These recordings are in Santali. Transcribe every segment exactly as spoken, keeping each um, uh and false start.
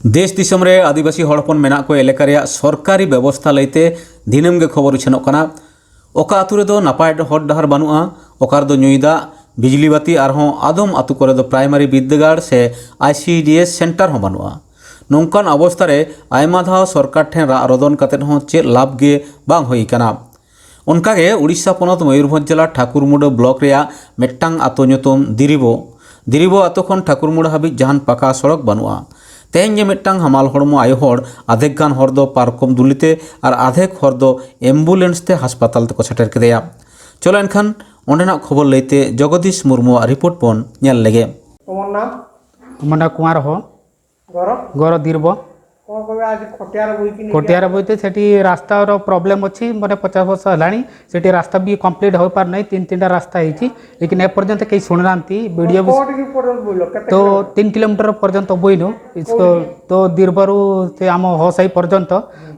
ᱫᱮᱥ ᱫᱤᱥᱚᱢ ᱨᱮ ᱟᱹᱫᱤᱵᱟᱹᱥᱤ ᱦᱚᱲ ᱦᱚᱯᱚᱱ ᱢᱮᱱᱟᱜ ᱠᱚ ᱮᱞᱟᱠᱟ ᱨᱮᱭᱟᱜ ᱥᱚᱨᱠᱟᱨᱤ ᱵᱮᱵᱚᱥᱛᱷᱟ ᱞᱟᱹᱭᱛᱮ ᱫᱤᱱᱟᱹᱢ ᱜᱮ ᱠᱷᱚᱵᱚᱨ ᱩᱪᱷᱟᱹᱱᱚᱜ ᱠᱟᱱᱟ᱾ ᱚᱠᱟ ᱟᱹᱛᱩ ᱨᱮᱫᱚ ᱱᱟᱯᱟᱭ ᱦᱚᱨ ᱰᱟᱦᱟᱨ ᱵᱟᱹᱱᱩᱜᱼᱟ, ᱚᱠᱟ ᱨᱮᱫᱚ ᱧᱩᱭ ᱫᱟᱜ, ᱵᱤᱡᱽᱞᱤ ᱵᱟᱹᱛᱤ, ᱟᱨᱦᱚᱸ ᱟᱫᱚᱢ ᱟᱹᱛᱩ ᱠᱚᱨᱮ ᱫᱚ ᱯᱨᱟᱭᱢᱟᱨᱤ ᱵᱤᱨᱫᱟᱹᱜᱟᱲ ᱥᱮ ᱟᱭ ᱥᱤ ᱰᱤ ᱮᱥ ᱥᱮᱱᱴᱟᱨ ᱦᱚᱸ ᱵᱟᱹᱱᱩᱜᱼᱟ᱾ ᱱᱚᱝᱠᱟᱱ ᱚᱵᱚᱥᱛᱷᱟ ᱨᱮ ᱟᱭᱢᱟ ᱫᱷᱟᱣ ᱥᱚᱨᱠᱟᱨ ᱴᱷᱮᱱ ᱨᱟᱜ ᱨᱚᱫᱚᱱ ᱠᱟᱛᱮᱫ ᱦᱚᱸ ᱪᱮᱫ ᱞᱟᱵᱷ ᱜᱮ ᱵᱟᱝ ᱦᱩᱭ ᱟᱠᱟᱱᱟ᱾ ᱚᱱᱠᱟᱜᱮ ᱩᱲᱤᱥᱥᱟ ᱯᱚᱱᱚᱛ ᱢᱚᱭᱩᱨᱵᱷᱚᱸᱡᱽ ᱡᱮᱞᱟ ᱴᱷᱟᱠᱩᱨᱢᱩᱰᱟᱹ ᱵᱞᱚᱠ ᱨᱮᱭᱟᱜ ᱢᱤᱫᱴᱟᱝ ᱟᱛᱳ ᱧᱩᱛᱩᱢ ᱫᱤᱨᱤᱵᱚ᱾ ᱫᱤᱨᱤᱵᱚ ᱟᱛᱳ ᱠᱷᱚᱱ ᱴᱷᱟᱠᱩᱨᱢᱩᱰᱟᱹ ᱦᱟᱹᱵᱤᱡ ᱡᱟᱦᱟᱱ ᱯᱟᱠᱟ ᱥᱚᱲᱚᱠ ᱵᱟᱹᱱᱩᱜᱼᱟ᱾ ᱛᱮᱦᱮᱧ ᱜᱮ ᱢᱤᱫᱴᱟᱝ ᱦᱟᱢᱟᱞ ᱦᱚᱲᱢᱚ ᱟᱭᱳ ᱦᱚᱲ ᱟᱫᱷᱮᱠ ᱜᱟᱱ ᱦᱚᱲ ᱫᱚ ᱯᱟᱨᱠᱚᱢ ᱫᱩᱞᱤᱛᱮ ᱟᱨ ᱟᱫᱷᱮᱠ ᱦᱚᱲ ᱫᱚ ᱮᱢᱵᱩᱞᱮᱱᱥ ᱛᱮ ᱦᱟᱥᱯᱟᱛᱟᱞ ᱛᱮᱠᱚ ᱥᱮᱴᱮᱨ ᱠᱮᱫᱮᱭᱟ᱾ ᱪᱚᱞᱚ ᱮᱱᱠᱷᱟᱱ ᱚᱸᱰᱮᱱᱟᱜ ᱠᱷᱚᱵᱚᱨ ᱞᱟᱹᱭᱛᱮ ᱡᱚᱜᱚᱫᱤᱥ ᱢᱩᱨᱢᱩᱣᱟᱜ ᱨᱤᱯᱳᱨᱴ ᱵᱚᱱ ᱧᱮᱞ ᱞᱮᱜᱮ᱾ তোমার নাম? আমার নাম কুমার হ। ঘর? ঘর দীর্ঘ। কোন কবে আজ খটিয়ার বই কিনে? খটিয়ার বইতে সেটি রাস্তার প্রবলেম ଅଛି, মানে পঞ্চাশ বছর ହେଲାଣି। সেটি রাস্তা ବି କମ୍ପ୍ଲିଟ୍ ହୋଇପାରୁନାହିଁ। ତିନି ତିନିଟା ରାସ୍ତା ହେଇଛି, ଲେକିନ୍ ଏପର୍ଯ୍ୟନ୍ତ କେହି ଶୁଣୁନାହାନ୍ତି। ବିଡ଼ିଓ ବି କୋଉଠିକି ପର୍ଯ୍ୟନ୍ତ ବୋଇଲ? କେତେ ତ କିଲୋମିଟର? ତିନି କିଲୋମିଟର ପର୍ଯ୍ୟନ୍ତ ବୋଇଲୁ। କୋଉଠି? ତ ଦୀର୍ଘରୁ ସେ ଆମ ହସାଇ ପର୍ଯ୍ୟନ୍ତ,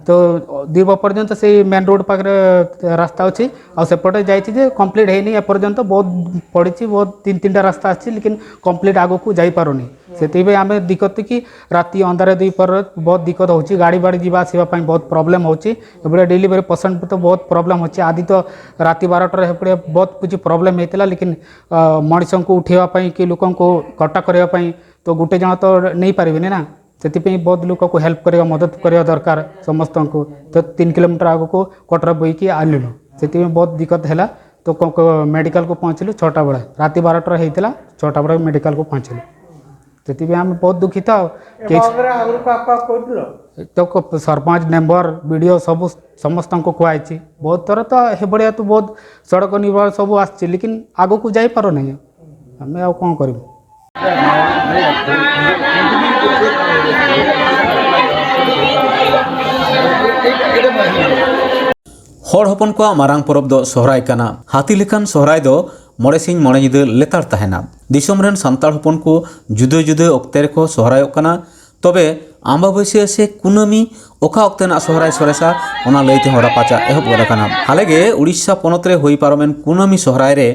ତ ଦୀର୍ଘ ପର୍ଯ୍ୟନ୍ତ ସେଇ ମେନ୍ ରୋଡ୍ ପାଖରେ ରାସ୍ତା ଅଛି। ଆଉ ସେପଟେ ଯାଇଛି ଯେ କମ୍ପ୍ଲିଟ୍ ହେଇନି ଏପର୍ଯ୍ୟନ୍ତ, ବହୁତ ପଡ଼ିଛି, ବହୁତ ତିନି ତିନିଟା ରାସ୍ତା ଆସିଛି, ଲେକିନ୍ କମ୍ପ୍ଲିଟ୍ ଆଗକୁ ଯାଇପାରୁନି। ସେଥିପାଇଁ ଆମେ ଦିକତ କି ରାତି ଅନ୍ଧାର ଦୁଇ ପହର ବହୁତ ଦିକତ ହେଉଛି, ଗାଡ଼ି ବାଡ଼ି ଯିବା ଆସିବା ପାଇଁ ବହୁତ ପ୍ରୋବ୍ଲେମ୍ ହେଉଛି। ଏପଟେ ଡେଲିଭରି ପେସେଣ୍ଟ ତ ବହୁତ ପ୍ରୋବ୍ଲେମ୍ ହେଉଛି। ଆଜି ତ ରାତି ବାରଟାରେ ସେପଟେ ବହୁତ କିଛି ପ୍ରୋବ୍ଲେମ୍ ହେଇଥିଲା, ଲେକିନ୍ ଅ, ମଣିଷଙ୍କୁ ଉଠେଇବା ପାଇଁ କି ଲୋକଙ୍କୁ କଟା କରିବା ପାଇଁ ତ ଗୋଟେ ଜଣ ତ ନେଇପାରିବେନି ନା। ସେଥିପାଇଁ ବହୁତ ଲୋକକୁ ହେଲ୍ପ କରିବା, ମଦତ କରିବା ଦରକାର ସମସ୍ତଙ୍କୁ। ତ ତିନି କିଲୋମିଟର ଆଗକୁ କଟର ବୋହିକି ଆଣିଲୁ, ସେଥିପାଇଁ ବହୁତ ଦିକତ ହେଲା। ତ କ- କ- ମେଡ଼ିକାଲକୁ ପହଞ୍ଚିଲୁ ଛଅଟା ବେଳେ, ରାତି ବାରଟାରେ ହେଇଥିଲା, ଛଅଟା ବେଳେ ମେଡ଼ିକାଲକୁ ପହଞ୍ଚିଲୁ। ସେଥିପାଇଁ ଆମେ ବହୁତ ଦୁଃଖିତ। ଆଉ ଏ କେହି ବାବଦରେ ଆଗରୁ କାହାକୁ କାହାକୁ କହିଥିଲ? ତ କ- ସରପଞ୍ଚ, ମେମ୍ବର, ବିଡ଼ିଓ ସବୁ ସମସ୍ତଙ୍କୁ କୁହାଯାଇଛି। ବହୁତ ଥର ତ ଏଭଳିଆ ତ ବହୁତ ସଡ଼କ ନିର୍ମାଣ ସବୁ ଆସିଛି, ଲେକିନ୍ ଆଗକୁ ଯାଇପାରୁନାହିଁ। ଆମେ ଆଉ କ'ଣ କରିବୁ? ᱦᱚᱲ ᱦᱚᱯᱚᱱ ᱠᱚᱣᱟᱜ ᱢᱟᱨᱟᱝ ᱯᱚᱨᱚᱵᱽ ᱫᱚ ᱥᱚᱦᱨᱟᱭ ᱠᱟᱱᱟ᱾ ᱦᱟᱹᱛᱤ ᱞᱮᱠᱟᱱ ᱥᱚᱦᱨᱟᱭ ᱫᱚ ᱢᱚᱬᱮ ᱥᱤᱧ ᱢᱚᱬᱮ ᱧᱤᱫᱟᱹ ᱞᱮᱛᱟᱲ ᱛᱟᱦᱮᱱᱟ᱾ ᱫᱤᱥᱚᱢ ᱨᱮᱱ ᱥᱟᱱᱛᱟᱲ ᱦᱚᱯᱚᱱ ᱠᱚ ᱡᱩᱫᱟᱹ ᱡᱩᱫᱟᱹ ᱚᱠᱛᱮ ᱨᱮᱠᱚ ᱥᱚᱦᱨᱟᱭᱚᱜ ᱠᱟᱱᱟ᱾ ᱛᱚᱵᱮ ᱟᱢᱵᱟᱵᱟᱹᱥᱭᱟᱹ ᱥᱮ ᱠᱩᱱᱟᱹᱢᱤ ᱚᱠᱟ ᱚᱠᱛᱮᱱᱟᱜ ᱥᱚᱦᱨᱟᱭ ᱥᱚᱨᱮᱥᱟ, ᱚᱱᱟ ᱞᱟᱹᱭ ᱛᱮᱦᱚᱸ ᱨᱟᱯᱟᱪᱟᱜ ᱮᱦᱚᱵ ᱜᱚᱫ ᱟᱠᱟᱱᱟ᱾ ᱦᱟᱞᱮᱜᱮ ᱩᱲᱤᱥᱥᱟ ᱯᱚᱱᱚᱛ ᱨᱮ ᱦᱩᱭ ᱯᱟᱨᱚᱢᱮᱱ ᱠᱩᱱᱟᱹᱢᱤ ᱥᱚᱦᱨᱟᱭ ᱨᱮ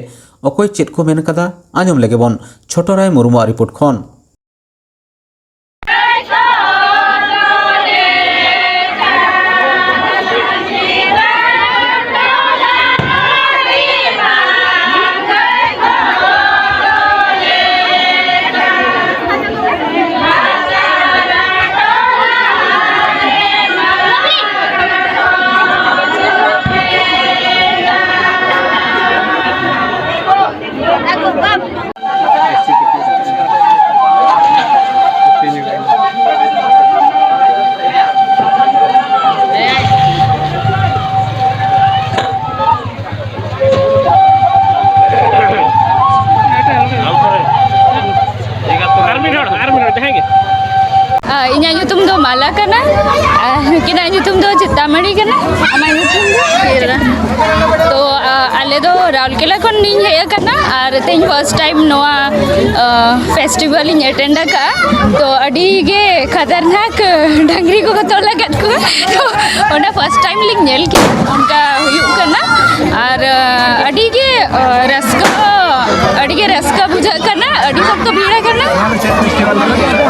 ᱚᱠᱚᱭ ᱪᱮᱫ ᱠᱚ ᱢᱮᱱ ᱠᱟᱫᱟ, ᱟᱸᱡᱚᱢ ᱞᱮᱜᱮ ᱵᱚᱱ ᱪᱷᱳᱴᱚ ᱨᱟᱭ ᱢᱩᱨᱢᱩᱣᱟᱜ ᱨᱤᱯᱳᱨᱴ ᱠᱷᱚᱱ᱾ ᱤᱧᱟᱹᱜ ᱧᱩᱛᱩᱢ ᱫᱚ ᱢᱟᱞᱟ ᱠᱟᱱᱟ᱾ ᱟᱨ ᱱᱩᱠᱤᱱᱟᱜ ᱧᱩᱛᱩᱢ ᱫᱚ ᱪᱤᱛᱟᱢᱟᱹᱲᱤ ᱠᱟᱱᱟ᱾ ᱟᱢᱟᱜ ᱧᱩᱛᱩᱢ ᱫᱚ? ᱠᱤᱨᱟ᱾ ᱛᱚ, ᱟ, ᱟᱞᱮ ᱫᱚ ᱨᱟᱩᱨᱠᱮᱞᱟ ᱠᱷᱚᱱ ᱞᱤᱧ ᱦᱮᱡ ᱟᱠᱟᱱᱟ ᱟᱨ ᱛᱮᱦᱮᱧ first time ᱱᱚᱣᱟ, ᱟ, festival ᱤᱧ attend ᱟᱠᱟᱫᱼᱟ᱾ ᱛᱚ, ᱟᱹᱰᱤ ᱜᱮ ᱠᱷᱟᱛᱟᱨᱱᱟᱠ ᱰᱟᱝᱨᱤ ᱠᱚᱠᱚ ᱛᱚᱞ ᱟᱠᱟᱫ ᱠᱚᱣᱟ᱾ ᱛᱚ, ᱚᱱᱟ first time ᱞᱤᱧ ᱧᱮᱞ ᱠᱮᱫᱼᱟ ᱚᱱᱠᱟ ᱦᱩᱭᱩᱜ ᱠᱟᱱᱟ᱾ ᱟᱨ, ᱟ, ᱟᱹᱰᱤ ᱜᱮ, ᱟ, ᱨᱟᱹᱥᱠᱟᱹ, ᱟᱹᱰᱤ ᱜᱮ ᱨᱟᱹᱥᱠᱟᱹ ᱵᱩᱡᱷᱟᱹᱜ ᱠᱟᱱᱟ, ᱟᱹᱰᱤ ᱥᱚᱠᱛᱚ ᱵᱷᱤᱲ ᱟᱠᱟᱱᱟ᱾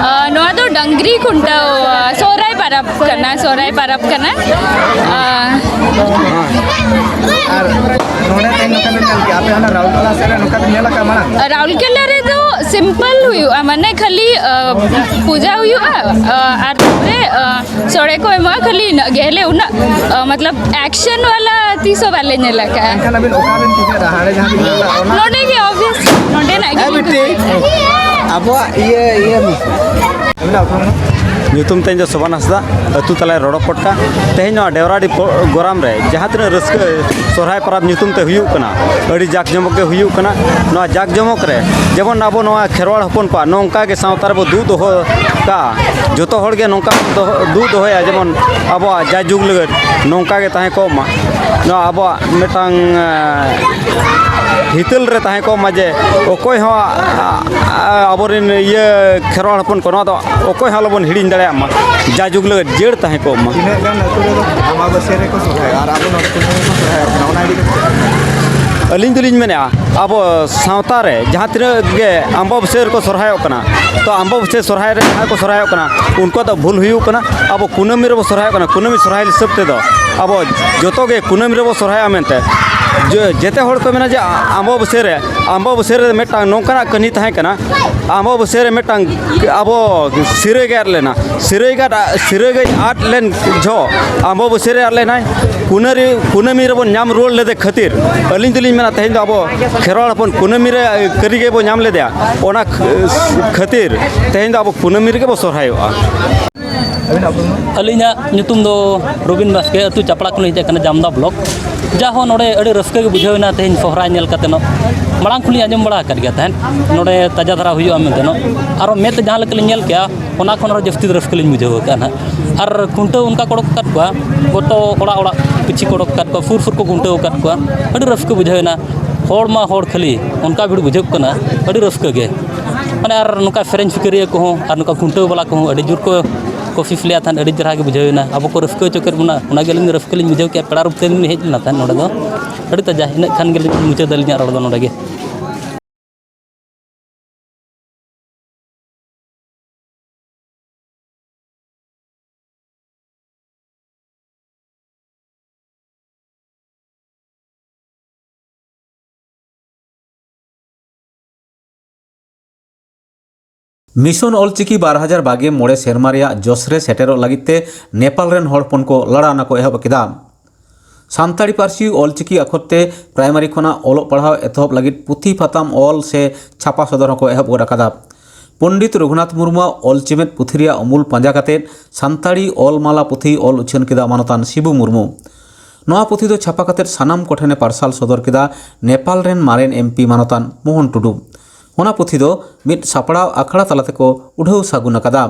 ᱟ, ᱱᱚᱣᱟ ᱫᱚ ᱰᱟᱝᱨᱤ ᱠᱷᱩᱱᱴᱟᱹᱣ, ᱟ, ᱥᱚᱦᱨᱟᱭ ᱯᱟᱨᱟᱵᱽ ᱠᱟᱱᱟ, ᱥᱚᱦᱨᱟᱭ ᱯᱟᱨᱟᱵᱽ ᱠᱟᱱᱟ᱾ ᱟ, ᱟᱨ ᱱᱚᱰᱮ ᱛᱮᱦᱮᱧ ᱱᱚᱝᱠᱟ ᱵᱮᱱ ᱧᱮᱞ ᱠᱮᱜᱼᱟ, ᱟᱯᱮ ᱚᱱᱟ ᱨᱟᱩᱨᱠᱮᱞᱟ ᱥᱮᱫ ᱨᱮ ᱱᱚᱝᱠᱟ ᱵᱮᱱ ᱧᱮᱞ ᱟᱠᱟᱫᱼᱟ ᱢᱟᱲᱟᱝ? ᱨᱟᱩᱨᱠᱮᱞᱟ ᱨᱮᱫᱚ simple ᱦᱩᱭᱩᱜᱼᱟ, ᱢᱟᱱᱮ ᱠᱷᱟᱹᱞᱤ, ᱟ, ᱯᱩᱡᱟ ᱦᱩᱭᱩᱜᱼᱟ, ᱟ, ᱟᱨ ᱛᱟᱨᱯᱚᱨᱮ, ᱟ, ᱥᱚᱲᱮ ᱠᱚ ᱮᱢᱚᱜᱼᱟ, ᱠᱷᱟᱹᱞᱤ ᱤᱱᱟᱹᱜ ᱜᱮ᱾ ᱦᱮᱞᱮ ᱩᱱᱟᱹᱜ, ᱟ, ᱢᱚᱛᱞᱚᱵ action ᱵᱟᱞᱟ ᱛᱤᱥ ᱦᱚᱸ ᱵᱟᱞᱮ ᱧᱮᱞ ᱟᱠᱟᱫᱼᱟ᱾ ᱮᱱᱠᱷᱟᱱ ᱟᱵᱤᱱ ᱚᱠᱟ ᱵᱮᱱ ᱴᱤᱠᱤᱴ ᱚᱱᱟ? ᱱᱚᱰᱮ ᱜᱮ, obvious, ᱱᱚᱰᱮᱱᱟᱜ ᱜᱮ᱾ ᱦᱮᱸ ᱵᱤᱴᱤ, ᱟᱵᱚᱣᱟᱜ ᱤᱭᱟᱹ ᱤᱭᱟᱹ ᱟᱹᱵᱤᱱᱟᱜ ᱩᱯᱨᱩᱢ ᱫᱚ? ᱧᱩᱛᱩᱢ ᱛᱤᱧ ᱫᱚ ᱥᱚᱵᱟ ᱦᱟᱸᱥᱫᱟ, ᱟᱹᱛᱩ ᱛᱟᱞᱮ ᱨᱚᱲᱚᱯᱚᱴᱠᱟ᱾ ᱛᱮᱦᱮᱧ ᱱᱚᱣᱟ ᱰᱮᱣᱨᱟᱰᱤ ᱯᱚ- ᱜᱚᱨᱟᱢ ᱨᱮ ᱡᱟᱦᱟᱸ ᱛᱤᱱᱟᱹᱜ ᱨᱟᱹᱥᱠᱟᱹ ᱥᱚᱨᱦᱟᱭ ᱯᱚᱨᱚᱵᱽ ᱧᱩᱛᱩᱢ ᱛᱮ ᱦᱩᱭᱩᱜ ᱠᱟᱱᱟ, ᱟᱹᱰᱤ ᱡᱟᱠ ᱡᱚᱢᱚᱠ ᱜᱮ ᱦᱩᱭᱩᱜ ᱠᱟᱱᱟ᱾ ᱱᱚᱣᱟ ᱡᱟᱠ ᱡᱚᱢᱚᱠ ᱨᱮ ᱡᱮᱢᱚᱱ ᱟᱵᱚ ᱱᱚᱣᱟ ᱠᱷᱮᱨᱣᱟᱲ ᱦᱚᱯᱚᱱ ᱠᱚᱣᱟᱜ ᱱᱚᱝᱠᱟ ᱜᱮ ᱥᱟᱶᱛᱟ ᱨᱮᱵᱚ ᱫᱩᱜ ᱫᱚᱦᱚ ᱠᱟᱜᱼᱟ, ᱡᱚᱛᱚ ᱦᱚᱲ ᱜᱮ ᱱᱚᱝᱠᱟ ᱵᱚᱱ ᱫᱚᱦᱚ- ᱫᱩᱜ ᱫᱚᱦᱚᱭᱟ, ᱡᱮᱢᱚᱱ ᱟᱵᱚᱣᱟᱜ ᱡᱟᱭᱡᱩᱜᱽ ᱞᱟᱹᱜᱤᱫ ᱱᱚᱝᱠᱟ ᱜᱮ ᱛᱟᱦᱮᱸ ᱠᱚᱜ ᱢᱟ᱾ ᱱᱚᱣᱟ ᱟᱵᱚᱣᱟᱜ ᱢᱤᱫᱴᱟᱝ, ᱮᱸ, ᱦᱤᱛᱟᱹᱞ ᱨᱮ ᱛᱟᱦᱮᱸ ᱠᱚᱜ ᱢᱟ, ᱡᱮ ᱚᱠᱚᱭ ᱦᱚᱸ, ᱟ- ᱟ- ᱟᱵᱚᱨᱮᱱ ᱤᱭᱟᱹ ᱠᱷᱮᱨᱣᱟᱲ ᱦᱚᱯᱚᱱ ᱠᱚ ᱱᱚᱣᱟ ᱫᱚ ᱚᱠᱚᱭ ᱦᱚᱸ ᱟᱞᱚᱵᱚᱱ ᱦᱤᱲᱤᱧ ᱫᱟᱲᱮᱭᱟᱜ ᱢᱟ, ᱡᱟᱭᱡᱩᱜᱽ ᱞᱟᱹᱜᱤᱫ ᱡᱤᱭᱟᱹᱲ ᱛᱟᱦᱮᱸ ᱠᱚᱜ ᱢᱟ᱾ ᱛᱤᱱᱟᱹᱜ ᱜᱟᱱ ᱟᱹᱛᱩ ᱨᱮᱫᱚ ᱟᱢᱵᱟᱵᱟᱹᱥᱭᱟᱹ ᱨᱮᱠᱚ ᱥᱚᱨᱦᱟᱭᱚᱜᱼᱟ ᱟᱨ ᱟᱵᱚ ᱱᱚᱰᱮ ᱠᱩᱱᱟᱹᱢᱤ ᱨᱮᱠᱚ ᱥᱚᱨᱦᱟᱭᱚᱜ ᱠᱟᱱᱟ, ᱚᱱᱟ ᱤᱫᱤ ᱠᱟᱛᱮ? ᱟᱹᱞᱤᱧ ᱫᱚᱞᱤᱧ ᱢᱮᱱᱮᱫᱼᱟ, ᱟᱵᱚ ᱥᱟᱶᱛᱟ ᱨᱮ ᱡᱟᱦᱟᱸ ᱛᱤᱱᱟᱹᱜ ᱜᱮ ᱟᱢᱵᱟᱵᱟᱹᱥᱭᱟᱹ ᱨᱮᱠᱚ ᱥᱚᱨᱦᱟᱭᱚᱜ ᱠᱟᱱᱟ, ᱛᱚ ᱟᱢᱵᱟᱵᱟᱹᱥᱭᱟᱹ ᱥᱚᱨᱦᱟᱭ ᱨᱮ ᱡᱟᱦᱟᱸᱭ ᱠᱚ ᱥᱚᱨᱦᱟᱭᱚᱜ ᱠᱟᱱᱟ, ᱩᱱᱠᱩᱣᱟᱜ ᱫᱚ ᱵᱷᱩᱞ ᱦᱩᱭᱩᱜ ᱠᱟᱱᱟ᱾ ᱟᱵᱚ ᱠᱩᱱᱟᱹᱢᱤ ᱨᱮᱵᱚ ᱥᱚᱨᱦᱟᱭᱚᱜ ᱠᱟᱱᱟ᱾ ᱠᱩᱱᱟᱹᱢᱤ ᱥᱚᱨᱦᱟᱭ ᱦᱤᱥᱟᱹᱵ ᱛᱮᱫᱚ ᱟᱵᱚ ᱡᱚᱛᱚ ᱜᱮ ᱠᱩᱱᱟᱹᱢᱤ ᱨᱮᱵᱚ ᱥᱚᱨᱦᱟᱭᱚᱜᱼᱟ ᱢᱮᱱᱛᱮ᱾ ᱡᱮ- ᱡᱮᱛᱮ ᱦᱚᱲ ᱠᱚ ᱢᱮᱱᱟ ᱡᱮ ᱟᱢᱵᱟᱵᱟᱹᱥᱭᱟᱹ ᱨᱮ, ᱟᱢᱵᱟᱵᱟᱹᱥᱭᱟᱹ ᱨᱮ ᱢᱤᱫᱴᱟᱝ ᱱᱚᱝᱠᱟᱱᱟᱜ ᱠᱟᱹᱦᱱᱤ ᱛᱟᱦᱮᱸ ᱠᱟᱱᱟ, ᱟᱢᱵᱟᱵᱟᱹᱥᱭᱟᱹ ᱨᱮ ᱢᱤᱫᱴᱟᱝ ᱟᱵᱚ ᱥᱤᱨᱟᱹ ᱜᱮ ᱟᱫ ᱞᱮᱱᱟ᱾ ᱥᱤᱨᱟᱹᱭ ᱜᱟᱡ ᱥᱤᱨᱟᱹᱭ ᱜᱟᱡ ᱟᱫ ᱞᱮᱱ ᱡᱚᱦᱚᱜ ᱟᱢᱵᱟᱵᱟᱹᱥᱭᱟᱹ ᱨᱮ ᱟᱫ ᱞᱮᱱᱟᱭ᱾ ᱠᱩᱱᱟᱹᱨᱤ ᱠᱩᱱᱟᱹᱢᱤ ᱨᱮᱵᱚᱱ ᱧᱟᱢ ᱨᱩᱣᱟᱹᱲ ᱞᱮᱫᱮ ᱠᱷᱟᱹᱛᱤᱨ ᱟᱹᱞᱤᱧ ᱫᱚᱞᱤᱧ ᱢᱮᱱᱟ, ᱛᱮᱦᱮᱧ ᱫᱚ ᱟᱵᱚ ᱠᱷᱮᱨᱣᱟᱲ ᱦᱚᱯᱚᱱ ᱠᱩᱱᱟᱹᱢᱤ ᱨᱮ ᱠᱟᱹᱨᱤ ᱜᱮᱵᱚ ᱧᱟᱢ ᱞᱮᱫᱮᱭᱟ᱾ ᱚᱱᱟ ᱠᱷᱟᱹᱛᱤᱨ ᱛᱮᱦᱮᱧ ᱫᱚ ᱟᱵᱚ ᱠᱩᱱᱟᱹᱢᱤ ᱨᱮᱜᱮ ᱵᱚ ᱥᱚᱨᱦᱟᱭᱚᱜᱼᱟ᱾ ᱟᱹᱞᱤᱧᱟᱜ ᱧᱩᱛᱩᱢ ᱫᱚ ᱨᱚᱵᱤᱱ ᱵᱟᱥᱠᱮ, ᱟᱹᱛᱩ ᱪᱟᱯᱲᱟ ᱠᱷᱚᱱᱞᱤᱧ ᱦᱮᱡ ᱟᱠᱟᱱᱟ, ᱡᱟᱢᱫᱟ ᱵᱞᱚᱠ᱾ ᱡᱟᱦᱚᱸ ᱱᱚᱰᱮ ᱟᱹᱰᱤ ᱨᱟᱹᱥᱠᱟᱹ ᱜᱮ ᱵᱩᱡᱷᱟᱹᱣ ᱮᱱᱟ ᱛᱮᱦᱮᱧ ᱥᱚᱦᱨᱟᱭ ᱧᱮᱞ ᱠᱟᱛᱮ ᱱᱚᱜ᱾ ᱢᱟᱲᱟᱝ ᱠᱷᱚᱱᱞᱤᱧ ᱟᱸᱡᱚᱢ ᱵᱟᱲᱟ ᱟᱠᱟᱫ ᱜᱮᱭᱟ ᱛᱟᱦᱮᱸᱫ, ᱱᱚᱰᱮ ᱛᱟᱡᱟ ᱫᱷᱟᱨᱟ ᱦᱩᱭᱩᱜᱼᱟ ᱢᱮᱱᱛᱮ ᱱᱚᱜ᱾ ᱟᱨᱚ ᱢᱮᱫ ᱛᱮ ᱡᱟᱦᱟᱸ ᱞᱮᱠᱟ ᱞᱤᱧ ᱧᱮᱞ ᱠᱮᱜᱼᱟ, ᱚᱱᱟ ᱠᱷᱚᱱ ᱟᱨᱚ ᱡᱟᱹᱥᱛᱤ ᱨᱟᱹᱥᱠᱟᱹ ᱞᱤᱧ ᱵᱩᱡᱷᱟᱹᱣ ᱟᱠᱟᱫᱼᱟ ᱱᱟᱦᱟᱜ᱾ ᱟᱨ ᱠᱷᱩᱱᱴᱟᱹᱣ ᱚᱱᱠᱟ ᱠᱚ ᱚᱰᱚᱠ ᱟᱠᱟᱫ ᱠᱚᱣᱟ, ᱜᱚᱴᱟ ᱚᱲᱟᱜ ᱚᱲᱟᱜ ᱯᱤᱪᱷᱤ ᱠᱚ ᱚᱰᱚᱠ ᱟᱠᱟᱫ ᱠᱚᱣᱟ, ᱥᱩᱨ ᱥᱩᱨ ᱠᱚ ᱠᱷᱩᱱᱴᱟᱹᱣ ᱟᱠᱟᱫ ᱠᱚᱣᱟ᱾ ᱟᱹᱰᱤ ᱨᱟᱹᱥᱠᱟᱹ ᱵᱩᱡᱷᱟᱹᱣ ᱮᱱᱟ᱾ ᱦᱚᱲ ᱢᱟ ᱦᱚᱲ ᱠᱷᱟᱹᱞᱤ, ᱚᱱᱠᱟ ᱵᱷᱤᱲ ᱵᱩᱡᱷᱟᱹᱜ ᱠᱟᱱᱟ, ᱟᱹᱰᱤ ᱨᱟᱹᱥᱠᱟᱹ ᱜᱮ᱾ ᱢᱟᱱᱮ ᱟᱨ ᱱᱚᱝᱠᱟ ᱥᱮᱨᱮᱧ ᱥᱤᱠᱟᱹᱨᱤᱭᱟᱹ ᱠᱚᱦᱚᱸ ᱟᱨ ᱱᱚᱝᱠᱟ ᱠᱷᱩᱱᱴᱟᱹᱣ ᱵᱟᱞᱟ ᱠᱚᱦᱚᱸ ᱟᱹᱰᱤ ᱡᱳᱨ ᱠᱚ ᱠᱳᱥᱤᱥ ᱞᱮᱫᱼᱟ ᱛᱟᱦᱮᱸᱫ, ᱟᱹᱰᱤ ᱪᱮᱦᱨᱟ ᱜᱮ ᱵᱩᱡᱷᱟᱹᱣ ᱮᱱᱟ᱾ ᱟᱵᱚ ᱠᱚ ᱨᱟᱹᱥᱠᱟᱹ ᱦᱚᱪᱚ ᱠᱮᱫ ᱵᱚᱱᱟ, ᱚᱱᱟᱜᱮ ᱟᱹᱞᱤᱧ ᱫᱚ ᱨᱟᱹᱥᱠᱟᱹ ᱞᱤᱧ ᱵᱩᱡᱷᱟᱹᱣ ᱠᱮᱫᱼᱟ᱾ ᱯᱮᱲᱟ ᱨᱩᱯ ᱛᱮᱞᱤᱧ ᱦᱮᱡ ᱞᱮᱱᱟ ᱛᱟᱦᱮᱸᱫ ᱱᱚᱰᱮ ᱫᱚ᱾ ᱟᱹᱰᱤ ᱛᱟᱡᱟ, ᱤᱱᱟᱹᱜ ᱠᱷᱟᱱ ᱜᱮᱞᱤᱧ ᱢᱩᱪᱟᱹᱫ ᱟᱹᱞᱤᱧᱟᱜ ᱨᱚᱲ ᱫᱚ ᱱᱚᱰᱮ ᱜᱮ᱾ ᱢᱤᱥᱚᱱ ᱚᱞᱪᱤᱠᱤ ᱵᱟᱨ ᱦᱟᱡᱟᱨ ᱵᱟᱜᱮ ᱢᱚᱬᱮ ᱥᱮᱨᱢᱟ ᱨᱮᱭᱟᱜ ᱡᱚᱥ ᱨᱮ ᱥᱮᱴᱮᱨᱚᱜ ᱞᱟᱹᱜᱤᱫ ᱛᱮ ᱱᱮᱯᱟᱞ ᱨᱮᱱ ᱦᱚᱲ ᱦᱚᱯᱚᱱ ᱠᱚ ᱞᱟᱲᱟᱣᱱᱟ ᱠᱚ ᱮᱦᱚᱵ ᱠᱮᱫᱟ᱾ ᱥᱟᱱᱛᱟᱲᱤ ᱯᱟᱹᱨᱥᱤ ᱚᱞᱪᱤᱠᱤ ᱟᱠᱷᱚᱨ ᱛᱮ ᱯᱨᱟᱭᱢᱟᱨᱤ ᱠᱷᱚᱱᱟᱜ ᱚᱞᱚᱜ ᱯᱟᱲᱦᱟᱣ ᱮᱛᱚᱦᱚᱵ ᱞᱟᱹᱜᱤᱫ ᱯᱩᱛᱷᱤ ᱯᱟᱛᱟᱢ ᱚᱞ ᱥᱮ ᱪᱷᱟᱯᱟ ᱥᱚᱫᱚᱨ ᱦᱚᱸᱠᱚ ᱮᱦᱚᱵ ᱜᱚᱫ ᱟᱠᱟᱫᱟ᱾ ᱯᱚᱱᱰᱤᱛ ᱨᱚᱜᱷᱩᱱᱟᱛᱷ ᱢᱩᱨᱢᱩᱣᱟᱜ ᱚᱞ ᱪᱮᱢᱮᱫ ᱯᱩᱛᱷᱤ ᱨᱮᱭᱟᱜ ᱩᱢᱩᱞ ᱯᱟᱸᱡᱟ ᱠᱟᱛᱮ ᱥᱟᱱᱛᱟᱲᱤ ᱚᱞ ᱢᱟᱞᱟ ᱯᱩᱛᱷᱤ ᱚᱞ ᱩᱪᱷᱟᱹᱱ ᱠᱮᱫᱟ ᱢᱟᱱᱚᱛᱟᱱ ᱥᱤᱵᱩ ᱢᱩᱨᱢᱩ᱾ ᱱᱚᱣᱟ ᱯᱩᱛᱷᱤ ᱫᱚ ᱪᱷᱟᱯᱟ ᱠᱟᱛᱮ ᱥᱟᱱᱟᱢ ᱠᱚᱴᱷᱮᱱᱮ ᱯᱟᱨᱥᱟᱞ ᱥᱚᱫᱚᱨ ᱠᱮᱫᱟ ᱱᱮᱯᱟᱞ ᱨᱮᱱ ᱢᱟᱨᱮᱱ ᱮᱢ ᱯᱤ ᱢᱟᱱᱚᱛᱟᱱ ᱢᱳᱦᱚᱱ ᱴᱩᱰᱩ᱾ ᱚᱱᱟ ᱯᱩᱛᱷᱤ ᱫᱚ ᱢᱤᱫ ᱥᱟᱯᱲᱟᱣ ᱟᱠᱷᱲᱟ ᱛᱟᱞᱟ ᱛᱮᱠᱚ ᱩᱰᱷᱟᱹᱣ ᱥᱟᱹᱜᱩᱱ ᱟᱠᱟᱫᱟ᱾